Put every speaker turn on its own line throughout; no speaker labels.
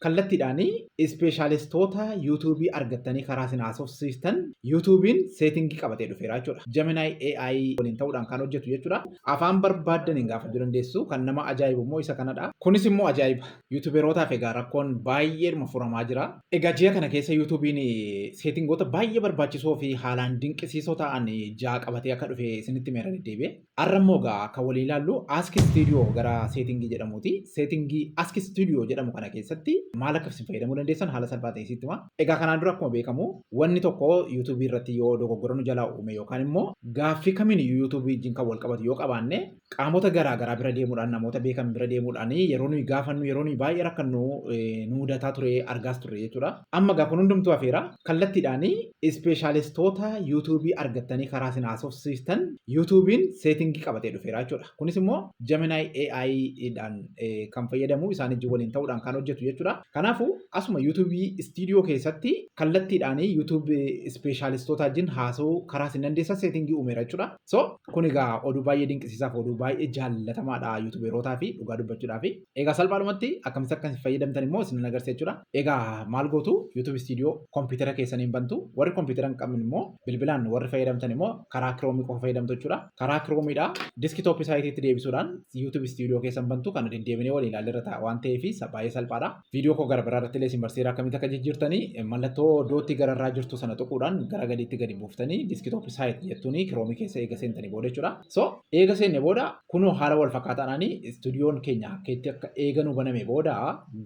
Kallattiidhaan ispeeshaalistoota YouTubeii argattanii karaa isin haasofsiistan YouTubeiin settingii qabatee dhufeera jechuudha. Gemini AI waliin ta'uudhaan kan hojjetu jechuudha. Afaan barbaaddaniin gaafachuu dandeessu. Kan nama ajaa'ibu immoo isa kanadha. Kunis immoo ajaa'iba. YouTuberootaaf egaa rakkoon baay'eedhuma furamaa jira. Egaa ji'a kana keessa YouTubeiin settingoota baay'ee barbaachisoo fi haalaan dinqisiisoo ta'an ja'a qabatee akka dhufe isinitti meera deddeebi'e. Har'a immoo egaa kan waliin ilaallu Ask Studio gara settingii jedhamuuti. Settingii Ask Studio jedhamu kana keessatti maal akka isin fayyadamuu dandeessan haala salphaa ta'e sitti hima. Egaa kanaan dura akkuma beekamu wanni tokko YouTubeii irratti yoo dogoggora nu jalaa uume yookaan immoo gaaffii kamiin iyyuu YouTubeii wajjin kan wal qabatu yoo qabaanne, qaamota garaa garaa bira deemuudhaan, namoota beekan bira deemuudhaan yeroo nuyi gaafannu, yeroo nuyi baay'ee rakkannu nu mudataa ture, argaas turre jechuudha. Amma egaa kun hundumtuu hafeera. Kallattiidhaan ispeeshaalistoota YouTubeii argattanii karaa isin haasofsiistan YouTubeiin settingii qabatee dhufeera jechuudha. Kunis immoo Gemini AI dhaan kan fayyadamu, isaan wajjin waliin ta'uudhaan kan hojjetu jechuudha. Kanaafuu asuma YouTubeii Studio keessatti kallattiidhaan YouTube ispeeshaalistoota wajjin haasa'uu karaa isin dandeessan settingii uumeera jechuudha. So kun egaa oduu baay'ee dinqisiisaaf oduu baay'ee jaallatamaadha YouTuberootaa fi dhugaa dubbachuudhaaf. Egaa salphaadhumatti akkamitti akka isin fayyadamtan immoo isin agarsiisa jechuudha. Egaa maal gootu? YouTube Studio kompiitara keessaniin bantu. Warri kompiitara hin qabne immoo bilbilaan warri fayyadamtan immoo karaa Chromeii qofa fayyadamtu jechuudha. Karaa Chromeiidha desktopii siteiitti deebisuudhaan YouTube Studio keessan bantu. Kana deddeebinee waliin ilaalleerra ta'a waan ta'eef baay'ee salphaadha. Viidiyoo koo gara biraa irratti illee isin barsiisa akkamitti akka jijjiirtanii. Mallattoo doottii gararraa jirtu sana tuquudhaan gara gadiitti gadi buuftanii desktopii site jettuuni Chromeii keessa eega seentanii booda jechuudha. So eega seenne booda kunoo haala wal fakkaataadhaan studioon keenya akka itti akka eeganuu baname booda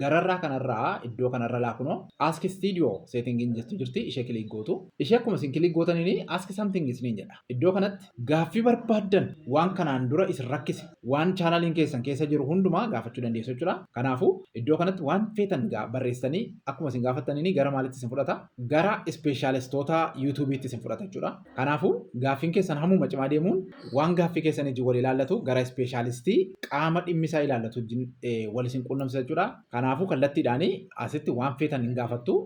gararraa kanarraa iddoo kanarra laa kunoo Ask Studio settingiin jettu jirti, ishee click gootu. Ishee akkuma isin click gootaniin "Ask something" isiniin jedha. Iddoo kanatti gaaffii barbaaddan, waan kanaan dura isin rakkise, waan channeliin keessan keessa jiru hundumaa gaafachuu dandeessu jechuudha. Kanaafuu iddoo kanatti waan feetan barreessanii akkuma isin gaafattaniin gara maalitti isin fudhata? Gara ispeeshaalistoota YouTubeiitti isin fudhata jechuudha. Kanaafuu gaaffiin keessan hammuma cimaa deemuun waan gaaffii keessan wajjin wal ilaallatu gara ispeeshaalistii qaama dhimmi isaa ilaallatu wajjin wal isin quunnamsiisa jechuudha. Kanaafuu kallattiidhaan asitti waan feetan hin gaafattu.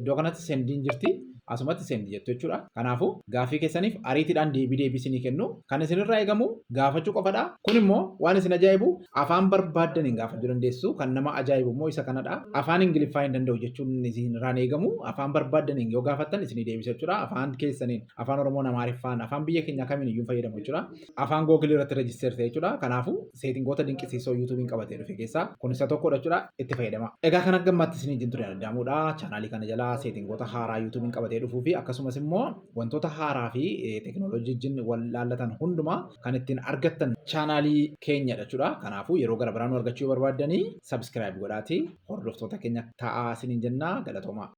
Iddoo kanatti sendiin jirti. Asumatti send jettu jechuudha. Kanaafuu gaaffii keessaniif ariitiidhaan deebii isinii kennu. Kan isinirraa eegamu gaafachuu qofadha. Kun immoo waan isin ajaa'ibu afaan barbaaddaniin gaafachuu dandeessu. Kan nama ajaa'ibu immoo isa kanadha. Afaan Ingiliffaa hin danda'u jechuun isinirraan eegamu. Afaan barbaaddaniin yoo gaafattan isinii deebisa jechuudha. Afaan keessaniin, Afaan Oromoon, Amaariffaan, afaan biyya keenyaa kamiin iyyuu fayyadamu jechuudha. Afaan Google irratti register ta'e jechuudha. Kanaafuu settingoota dinqisiisoo YouTubeiin qabatee dhufe keessaa kun isa tokkodha jechuudha. Itti fayyadama. Egaa kan akka ammaatti isinii wajjin ture Addaamuudha. Channelii kana jalaa settingoota haaraa YouTubeiin qabatee dhufuu fi akkasumas immoo wantoota haaraa fi teekinooloojii wajjin wal laallatan hundumaa kan ittiin argattan channelii keenyadha jechuudha. Kanaafuu yeroo gara biraa nu argachuu yoo barbaaddanii subscribe godhaatii hordoftoota keenya ta'aa isiniin jennaa, galatoomaa.